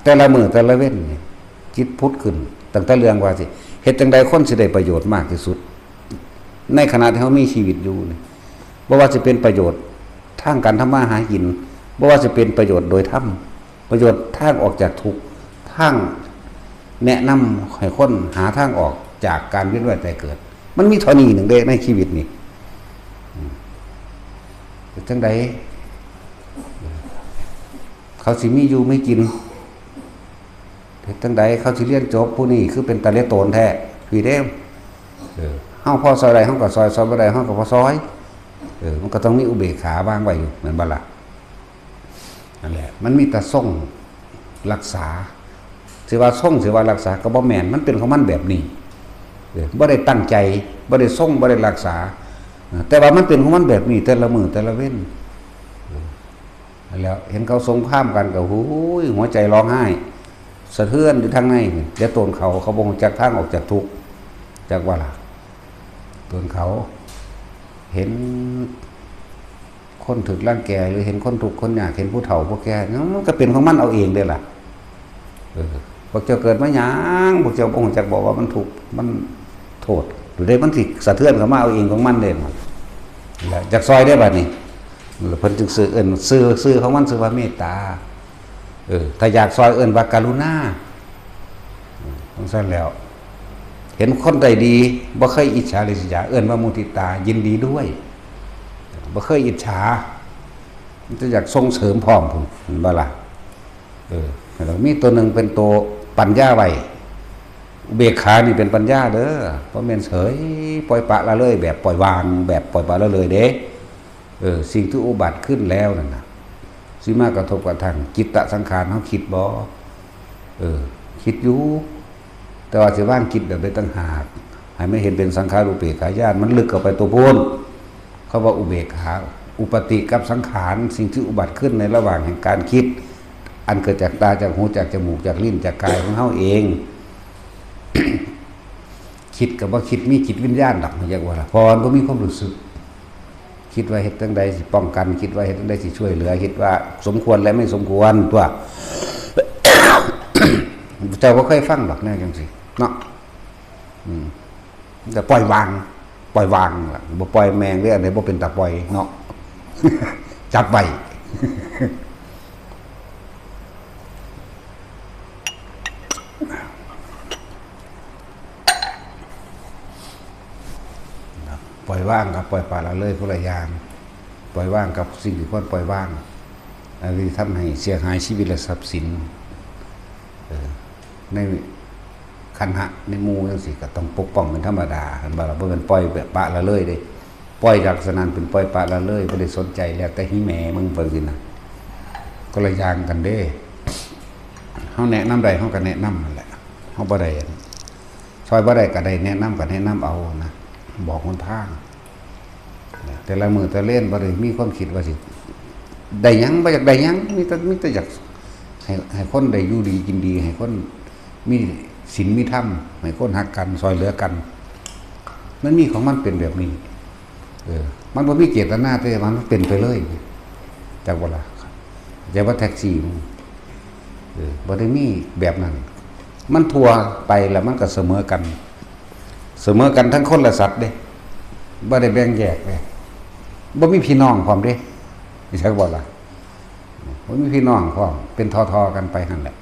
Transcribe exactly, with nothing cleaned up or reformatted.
แต่ละมื้อแต่ละเว็นนี่ จิตผุดขึ้น ตั้งแต่เรื่องว่าสิ เฮ็ดจั่งใดคนสิได้ประโยชน์มากที่สุด ในขณะที่เฮามีชีวิตอยู่นี่ บ่ว่าสิเป็นประโยชน์ทางการทำมาหากิน บ่ว่าสิเป็นประโยชน์โดยธรรม ประโยชน์ทางออกจากทุกข์ ทางแนะนำให้คนหาทางออกจากการเวียนว่ายตายเกิด มันมีเท่านี้หนึ่งเด้ในชีวิตนี่ อืม เป็นจั่งใด เขาสิมีอยู่มีกิน เฮ็ดจั่งใดเขาสิเรียนจบ ผู้นี้คือเป็นตาเหลือโตนแท้ พี่เด้ เออ เฮาพอซอยใดเฮาก็ซอย ซอยบ่ได้เฮาก็บ่ซอย เออ มันก็ต้องมีอุเบกขาวางไว้อยู่ แม่นบ่ล่ะ นั่นแหละ มันมีแต่ทรงรักษา สิว่าทรง สิว่ารักษาก็บ่แม่น มันเป็นของมันแบบนี้ เออ บ่ได้ตั้งใจ บ่ได้ทรง บ่ได้รักษา เออ แต่ว่ามันเป็นของมันแบบนี้ แต่ละมื้อแต่ละเว็น เออ นั่นแหละ เห็นเขาสงครามกันก็ หูย หัวใจร้องไห้ สะเทือนอยู่ทางใน เดี๋ยวโตนเขา เขาบ่รู้จักทางออกจากทุกข์ จักว่าล่ะ โตนเขา เห็นคนถูกรังแก หรือเห็นคนทุกข์คนยาก เห็นผู้เฒ่าผู้แก่ มันก็เป็นของมันเอาเองเด้ล่ะ เออ พวกเจ้าเกิดมาหยัง พวกเจ้าบ่รู้จักบอกว่ามันทุกข์ มันโทษ หรือได้มันสิสะเทือนเข้ามาเอาเองของมันเด้ นั่นแหละ อยากซอยได้บัดนี้ เพิ่นจึงชื่อ เอิ้นชื่อ ชื่อของมันชื่อว่าเมตตา เออ ถ้าอยากซอยเอิ้นว่ากรุณา อืม จั่งซั้นแล้ว เห็นคนได้ดี บ่เคยอิจฉาริษยา เอิ้นว่ามุทิตา ยินดีด้วย บ่เคยอิจฉา มันจะอยากส่งเสริมพร้อมพุ้น เห็นบ่ล่ะ เออ แล้วมีตัวหนึ่งเป็นตัวปัญญาไว้ อุเบกขานี่เป็นปัญญาเด้อ บ่แม่นเฉย ปล่อยปละละเลย แบบปล่อยวาง แบบปล่อยปละละเลยเด้ เออ สิ่งที่อุบัติขึ้นแล้วนั่นน่ะ สิมากระทบกระทั่งจิตตสังขารเฮาคิดบ่ เออ คิดอยู่ แต่ว่าสิวางจิตแบบใดต่างหาก ให้มันเห็นเป็นสังขารูปเปกขาญาณ มันลึกเข้าไปตัวพุ้น เขาว่าอุเบกขา อุปติกับสังขาร สิ่งที่อุบัติขึ้นในระหว่างแห่งการคิด อันเกิดจากตา จากหู จากจมูก จากลิ้น จากกายของเฮาเอง คิดก็บ่คิด มีจิตวิญญาณดอก เรียกว่าล่ะ เพราะมันบ่มีความรู้สึก คิดว่าเฮ็ดจั่งใดสิป้องกัน คิดว่าเฮ็ดจั่งใดสิช่วยเหลือ คิดว่าสมควรและไม่สมควรตัว เจ้าบ่เคยฟังดอกแนวจั่งซี้เนาะ อืม แต่ปล่อยวาง ปล่อยวางล่ะ บ่ปล่อยแม่งเด้ อันใดบ่เป็นตาปล่อยเนาะ จับไว้ ปล่อยวางกับปล่อยปละละเลยคนละอย่าง ปล่อยวางกับสิ่งที่ควรปล่อยวาง อันนี้ทำให้เสียหายชีวิตและทรัพย์สิน เออ ในขันหะในหมู่จั่งซี้ก็ต้องปกป้องเป็นธรรมดา เห็นบ่ล่ะ บ่แม่นปล่อยแบบปละละเลยเด้ ปล่อยลักษณะเป็นปล่อยปละละเลย บ่ได้สนใจแล้วแต่หิแหมมึง จั่งซี้นะ คนละอย่างกันเด้ เฮาแนะนำได้ เฮาก็แนะนำนั่นแหละ เฮาบ่ได้ ซอยบ่ได้ก็ได้แนะนำก็แนะนำเอานะ บอกหนทาง แต่ละมื้อแต่ละเว็นบ่ได้มีความคิดว่าสิได้หยัง บ่อยากได้หยัง มีแต่ มีแต่อยากให้ ให้คนได้อยู่ดีกินดี ให้คนมีศีลมีธรรม ให้คนฮักกัน ซอยเหลือกัน มันมีของมันเป็นแบบนี้ เออ มันบ่มีเจตนา แต่ว่ามันเป็นไปเลย จักบ่ล่ะ จักว่าแท็กซี่มัน เออ บ่ได้มีแบบนั้น มันทั่วไปแล้วมันก็เสมอกัน เสมอกันทั้งคนและสัตว์เด้ บ่ได้แบ่งแยกเด้ บ่มีพี่น้องพร้อมเด้ จักบ่ล่ะ บ่มีพี่น้องพร้อม เป็นทอๆกันไปหั่นแหละ